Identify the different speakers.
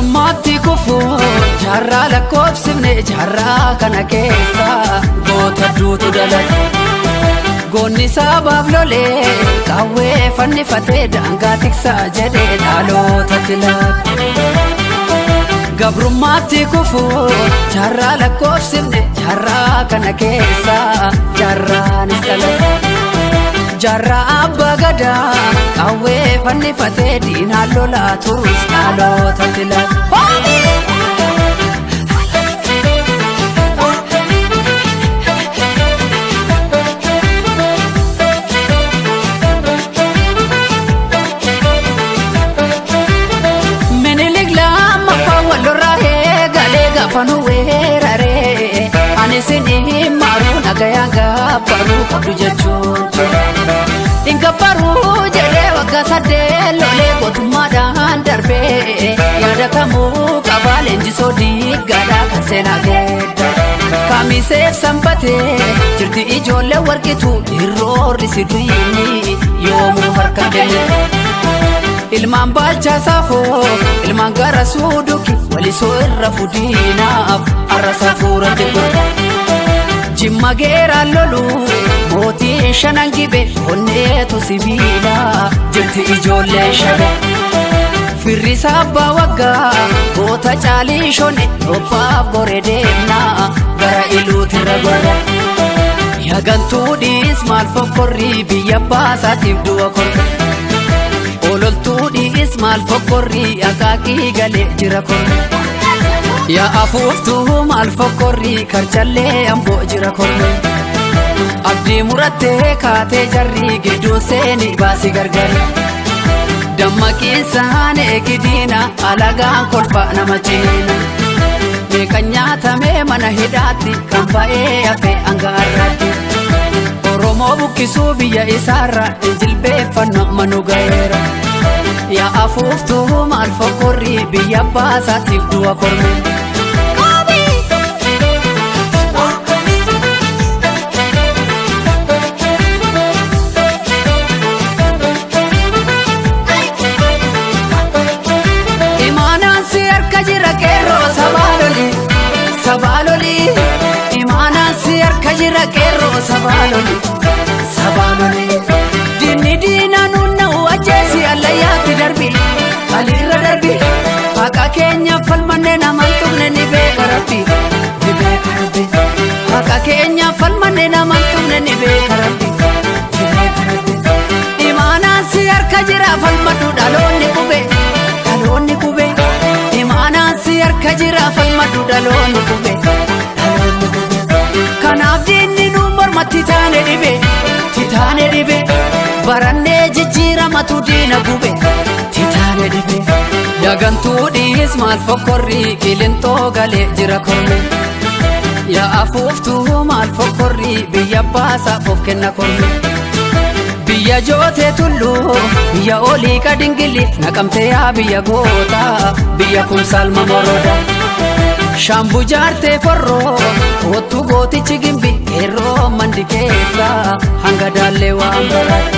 Speaker 1: Gabrummaatti kufuun jaarraa lakkoofsifne jaarraa kana keessa goota duutu dalage. Goonni sabaaf lolee qawwee fannifatee daangaa tiksaa jedhee dhalootatti laate. Gabrummaatti kufuun jaarraa lakkoofsifne jaarraa kana keessa jaarraanis dhalate. Jaarraa abbaa gadaa qawwee fannifatee diinaan lolaa turus dhalootatti laate. Minilik lammaffaa wallorraa eegalee gaafa nu weeraree ani isin maruu nagayaan gabbaruu qabdu jechuun ture. Hin gabbaruu jedhee waggaa 8 lolee gootummaadhaan darbee yaadatamuu qabaa leenjisoo diiggaadhaa kan seenaa geedda. Kamiseef sanbatee jirti ijoollee warqitu irroorri si duyini yoomuu harka kennite. Ilmaan baalchaa saafoo ilmaan gara suuduki walisoo irra fudiinaaf arra safuuratti godhe. Jimma geeraan lolu mootiin shanan gibe onneetu sibiila jirti ijoollee shabe. Firri abbaa waggaa goota caalii shone dhophaaf gore deemnaa gara iluutirra gorre. Yagantuudhiis maal fokkorrii biyya baasaatiif du'a korre. Ololtuudhiis maal fokkorrii akaakii galee jira korre. Yaa afuuftuu maal fokkorrii karchallee amboo jira korre. Abdii murattee kaatee jarrii gidduu seeni baasi gargari. Dammaqiinsaan eegidiina alagaan kolfa nama ciina. Meeqa nyaatamee mana hidhaatti kan ba'ee hafe hanga har'aatti. Oromoo buqqisuu biyya isaarra hin jilbeeffannu amma nu ga'eera. Yaa afuuftuu maal fokkorrii biyya baasaatiif du'a korme. Imaanaan si harka jira qeerroo sabaa loli sabaa loli. Imaanaan si harka jira qeerroo sabaa loli sabaa loli. Diinni diinaa nunna'u ajjeesi allayyaatti darbi alirra darbi. Haqa keenya falmanne naman tuqne ni beeka rabbi ni beeka rabbi. Haqa keenya falmanne naman tuqne ni beeka rabbi ni beeka rabbi. Imaanaan si harka jira falmadhu dhaloonni qube dhaloonni qube. Imaanaan si harka jira falmadhu dhaloonni qube dhaloonni qube. Kanaaf diinni nu mormatti taane dhibe titaane dhibe barannee jijjiiramatu diina gube titaane dhibe. Yagantuudhiis maal fokkorrii qilintoo galee jira korme. Yaa afuuftuu maal fokkorrii biyya baasaaf of kenna korme. Biyya jootee tulluu biyya olii qadingili naqamtee yaa biyya gootaa biyya kumsaal mamoroda. Shaambu jaartee forroo kottu gootichi gimbi qeerroo mandi keessa hanga daallee waan baraatti.